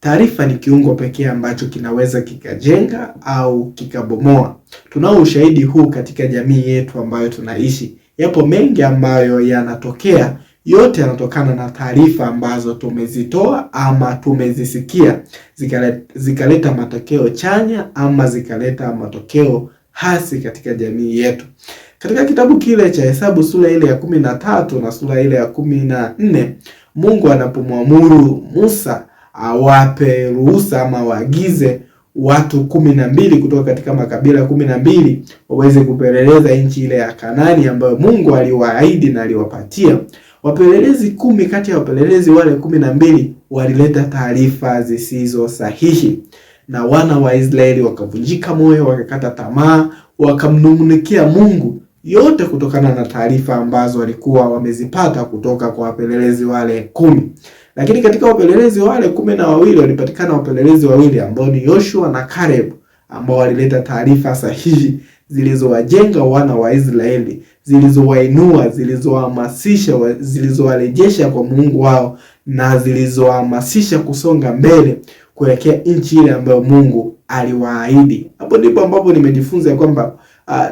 Taarifa ni kiungo pekee ambacho kinaweza kikajenga au kikabomoa. Tunao ushahidi huu katika jamii yetu ambayo tunaishi. Yapo mengi ambayo yanatokea, yote yanatokana na taarifa ambazo tumezitoa ama tumezisikia, zikaleta matokeo chanya ama zikaleta matokeo hasi katika jamii yetu. Katika kitabu kile cha Hesabu sura ile ya 13 na sura ile ya 14, Mungu anapomwamuru Musa awape ruhusa ama waagize watu 12 kutoka katika makabila 12 waweze kupeleleza nchi ile ya Kanani ambayo Mungu aliwaahidi na aliwapatia. Wapelelezi 10 kati ya wapelelezi wale 12 walileta taarifa zisizo sahihi, na wana wa Israeli wakavunjika moyo, wakakata tamaa, wakamnung'unikia Mungu, yote kutokana na taarifa ambazo walikuwa wamezipata kutoka kwa wapelelezi wale 10. Lakini katika wapelelezi wale 12 walipatikana wapelelezi wawili ambao ni Yoshua na Caleb, ambao walileta taarifa sahihi zilizowajenga wana wa Israeli, zilizowainua, zilizowahamasisha, zilizowarejesha kwa Mungu wao na zilizowahamasisha kusonga mbele kuelekea nchi ile ambayo Mungu aliwaahidi. Hapo ndipo ambapo nimejifunza kwamba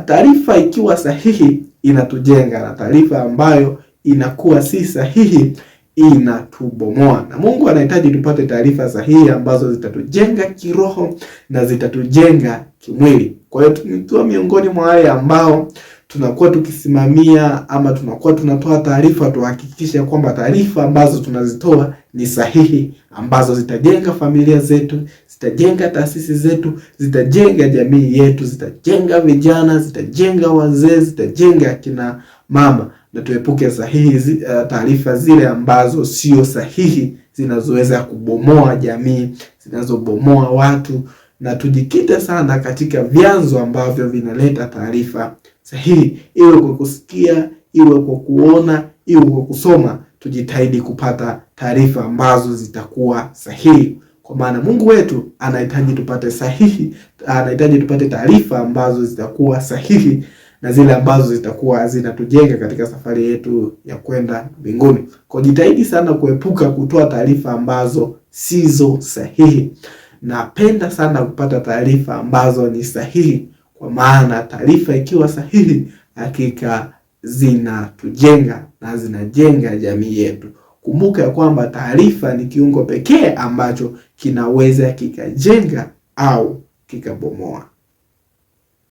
taarifa ikiwa sahihi inatujenga na taarifa ambayo inakuwa si sahihi inatubomoa. Na Mungu anahitaji tupate taarifa sahihi ambazo zitatujenga kiroho na zitatujenga kimwili. Kwa hiyo tukiwa miongoni mwa wale ambao tunakuwa tukisimamia ama tunakuwa tunatoa taarifa, tuhakikishe kwamba taarifa ambazo tunazitoa ni sahihi, ambazo zitajenga familia zetu, zitajenga taasisi zetu, zitajenga jamii yetu, zitajenga vijana, zitajenga wazee, zitajenga akina mama, na tuepuke sahihi taarifa zile ambazo sio sahihi, zinazoweza kubomoa jamii, zinazobomoa watu, na tujikite sana katika vyanzo ambavyo vinaleta taarifa sahihi, iwe kwa kusikia, iwe kwa kuona, iwe kwa kusoma. Tujitahidi kupata taarifa ambazo zitakuwa sahihi, kwa maana Mungu wetu anahitaji tupate sahihi, anahitaji tupate taarifa ambazo zitakuwa sahihi na zile ambazo zitakuwa zinatujenga katika safari yetu ya kwenda mbinguni. Kwa jitahidi sana kuepuka kutoa taarifa ambazo sizo sahihi. Napenda sana kupata taarifa ambazo ni sahihi, kwa maana taarifa ikiwa sahihi hakika zinatujenga na zinajenga jamii yetu. Kumbuka ya kwamba taarifa ni kiungo pekee ambacho kinaweza kikajenga au kikabomoa.